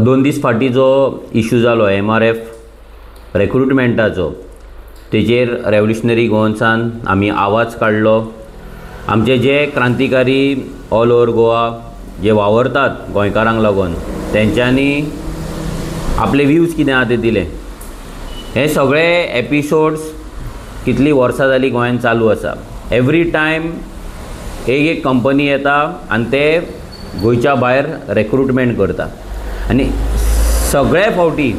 2 दीस फाटीं जो इशू जालो MRF रेक्रुटमेंटाचो तेजेर रेवोल्युशनरी गोवन्सान आमी आवाज काडलो. आमचे जे क्रांतिकारी ऑल ओवर गोवा जे वावरतात गोंयकारांक लागून तेंच्यांनी आपले व्यूज कितें आहा ते दिले. हे सगळे एपिसोड्स कितलीं वर्सां जालीं गोंयांत चालू आसा. एवरी टायम एक एक कंपनी येता आनी ते गोंयच्या भायर रेक्रुटमेंट करता आनी सगळे फावटी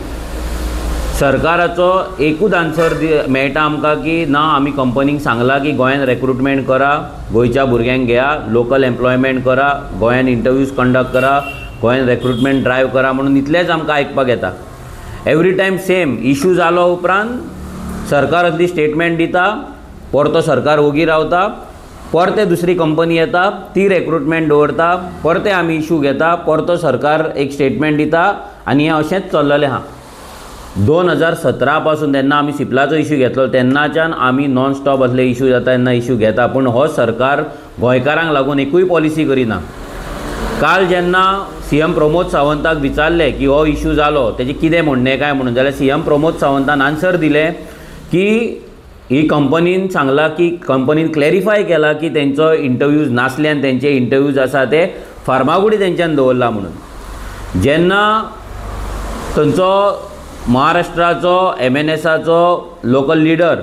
सरकाराचो एकूच आन्सर मेळटा आमकां की ना, आमी कंपनीक सांगलां की गोंयांत रेक्रुटमेंट करा, गोंयच्या भुरग्यांक घेया, लोकल एम्प्लॉयमेंट करा, गोंयांत इंटरव्यूज कंडक्ट करा, गोंयांत रेक्रुटमेंट ड्रायव करा म्हणून इतलेंच आमकां आयकपाक येता. एवरी टायम सेम इशू जालो उपरांत सरकार असली स्टेटमेंट दिता, परतो सरकार ओगी रावता, परते दुसरी कंपनी येता ती रेक्रुटमेंट दवरता, परते आमी इशू घेता, परतो सरकार एक स्टेटमेंट दिता आनी हें अशेंच चल्लेलें आहा. 2017 पासून जेन्ना आमी सिप्लाचो इशू घेतलो तेन्नाच्यान आमी नॉन स्टॉप असले इशू जाता तेन्ना इशू घेता, पूण हो सरकार गोंयकारांक लागून एकूय पॉलिसी करिना. काल जेन्ना CM Pramod सावंताक विचारलें की हो इशू जालो तेजें कितें म्हणणें काय म्हणून, जाल्यार CM Pramod सावंतान आन्सर दिलें की ही कंपनीन सांगलां की कंपनीन क्लॅरिफाय केलां की तेंचो इंटरव्यूज नासले आनी तेंचे इंटरव्यूज आसा ते फार्मागुडी तेंच्यान दवरला म्हणून. जेन्ना थंयचो महाराष्ट्राचो MNSाचो लोकल लिडर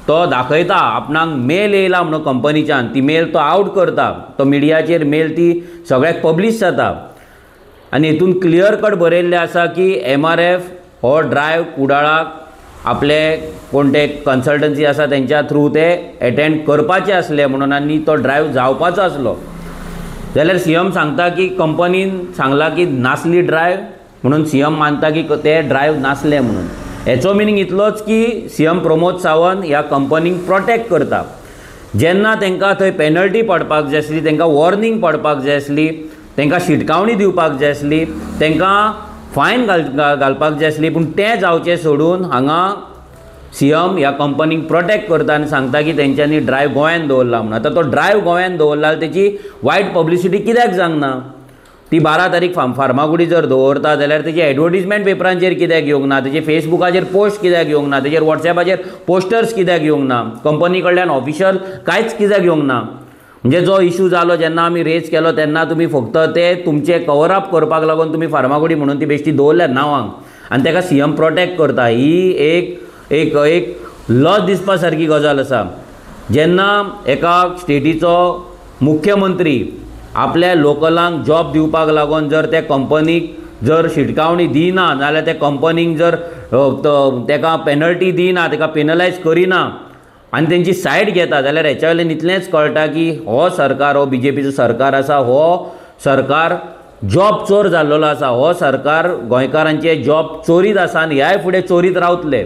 तो दाखयता आपणाक मेल येयला म्हणून कंपनीच्यान, ती मेल तो आवट करता, तो मिडियाचेर मेल ती सगळ्याक पब्लीश जाता आनी हितून क्लियर कट बरयल्लें आसा की MRF हो ड्रायव कुडाळाक आपले कोण ते कन्सल्टन्सी आसा तेंच्या थ्रू ते एटेंड करपाचे आसले म्हणून आनी तो ड्रायव जावपाचो आसलो. जाल्यार CM सांगता की कंपनीन सांगलां की नासली ड्रायव म्हणून CM मानता की ते ड्रायव नासले म्हणून. हेचो मिनींग इतलोच की CM Pramod Sawant ह्या कंपनीक प्रोटेक्ट करता. जेन्ना तांकां थंय पेनल्टी पडपाक जाय आसली, तांकां वॉर्निंग पडपाक जाय आसली, तांकां शिटकावणी दिवपाक जाय आसली, तांकां फायन घालपाक जाय आसली, पूण तें जावचें सोडून हांगा CM ह्या कंपनीक प्रोटेक्ट करता आनी सांगता की तेंच्यांनी ड्रायव गोंयांत दवरला म्हणून. आतां तो ड्रायव गोंयांत दवरला तेची वायट पब्लिसिटी कित्याक जावंक ना? ती 12 तारीख फार्मागुडी जर दवरता जाल्यार तेजी एडवर्टीजमेंट पेपरांचेर कित्याक येवंक ना, तेजे फेसबुकाचेर पोस्ट कित्याक येवंक ना, तेजेर वॉट्सएपाचेर पोस्टर्स कित्याक येवंक ना, कंपनी कडल्यान ऑफिशियल कांयच कित्याक येवंक ना? म्हणजे जो इशू जालो जेन्ना आमी रेज केलो तेन्ना तुमी फक्त ते तुमचे कवर अप करपाक लागून तुमी फार्मागुडी म्हणून ती बेश्टी दवरल्या नांवांक आनी ताका CM protect करता. ही एक एक एक लज दिसपा सारकी गजाल आसा. जेन्ना एका स्टेटीचो मुख्यमंत्री आपल्या लोकलांक जॉब दिवपाक लागून जर त्या कंपनीक जर शिटकावणी दिना, नाजाल्यार त्या कंपनीक जर ताका पेनल्टी दिना, ताका पेनलायज करिना आनी तेंची सायड घेता जाल्यार हेच्या वयल्यान इतलेंच कळटा की हो सरकार, हो BJPचो सरकार आसा, हो सरकार जॉब चोर जाल्लो आसा, हो सरकार गोंयकारांचे जॉब चोरीत आसा आनी ह्याय फुडें चोरीत रावतले.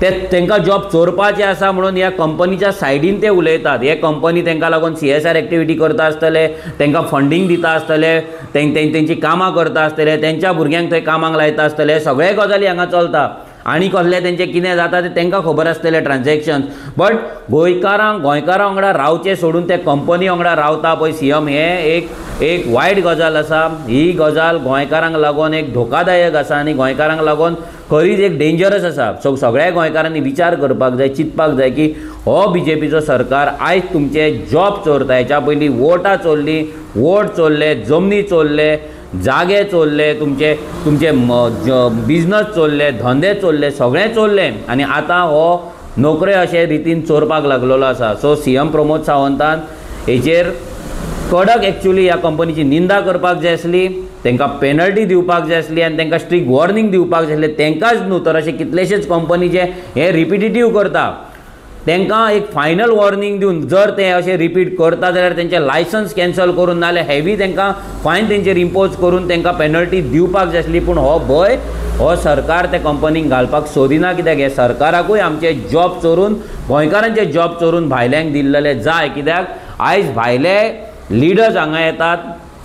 ते तांकां जॉब चोरपाचे आसा म्हणून ह्या कंपनीच्या सायडीन ते उलयतात. हे कंपनी तांकां लागून CSR activity करता आसतले, तांकां फंडींग दिता आसतले, तेंची कामां करता आसतले, तेंच्या भुरग्यांक थंय कामाक लायता आसतले, सगळे गजाली हांगा चलता आनी कसले तेंचें कितें जाता तें तांकां खबर आसतलें ट्रान्जॅक्शन. बट गोंयकारां वांगडा रावचें सोडून ते कंपनी वांगडा रावता पळय CM, हें एक एक वायट गजाल आसा. ही गजाल गोंयकारांक लागून एक धोकादायक आसा आनी गोंयकारांक लागून खरीच एक डेंजरस आसा. सो सगळ्या गोंयकारांनी विचार करपाक जाय, चिंतपाक जाय की हो BJPचो सरकार आयज तुमचे जॉब चोरता. हेच्या पयलीं वोटां चोरलीं, वोट चोरले, जमनी चोरले, जागे चोरले, तुमचे तुमचे बिजनस चोरले, धंदे चोरले, सगळें चोरलें आनी आतां हो नोकरे अशे रितीन चोरपाक लागलेलो आसा. सो CM Pramod सावंतान हेचेर कडक एक्चुअली ह्या कंपनीची निंदा करपाक जाय आसली, तांकां पेनल्टी दिवपाक जाय आसली आनी तांकां स्ट्रिक्ट वॉर्निंग दिवपाक जाय आसलें. तांकांच न्हू तर अशे कितलेशेच कंपनी जे हे रिपिटेटीव करता तांकां एक फायनल वॉर्निंग दिवन जर ते अशें रिपीट करता जाल्यार तेंचें लायसन्स कॅन्सल करून नाजाल्यार हेवी तांकां फायन तेंचेर इम्पोज करून तांकां पेनल्टी दिवपाक जाय आसली. पूण हो भंय हो सरकार त्या कंपनीक घालपाक सोदिना, कित्याक हे सरकाराकूय आमचे जॉब चोरून, गोंयकारांचे जॉब चोरून भायल्यांक दिल्लेले जाय. कित्याक आयज भायले लिडर्स हांगा येतात,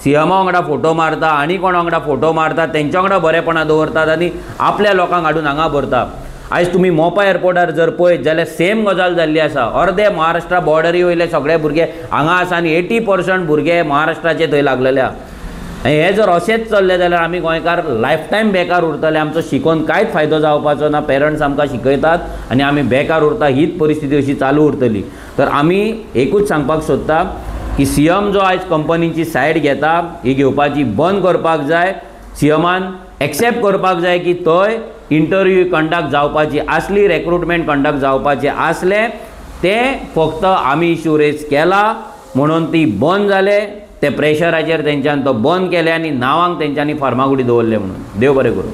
CMा वांगडा फोटो मारता आनी कोणा वांगडा फोटो मारता, तेंच्या वांगडा बरेपणां दवरतात आनी आपल्या लोकांक हाडून हांगा भरता. आयज तुमी मोपा एअरपोर्टार जर पळयत जाल्यार सेम गजाल जाल्ली आसा. अर्दे महाराष्ट्रा बॉर्डरी वयले सगळे भुरगे हांगा आसा आनी 80% भुरगे महाराष्ट्राचे थंय लागलेले आहा. आनी हें जर अशेंच चल्लें जाल्यार आमी गोंयकार लायफ टायम बेकार उरतले. आमचो शिकोवन कांयच फायदो जावपाचो ना. पेरंट्स आमकां शिकयतात आनी आमी बेकार उरता. हीच परिस्थिती अशी चालू उरतली. तर आमी एकूच सांगपाक सोदता की सीएम जो आयज कंपनीची सायड घेता ही घेवपाची बंद करपाक जाय. सीएमान एक्सेप्ट करपाक जाय की थंय इंटरव्यू कंडक्ट जावपाची आसली, रेक्रुटमेंट कंडक्ट जावपाचें आसलें, तें फक्त आमी इशू रेज केला म्हणून ती बंद जाले. ते प्रेशराचेर तेंच्यान तो बंद केले आनी नांवांक तेंच्यांनी फार्मागुडी दवरले म्हणून. देव बरें करूं.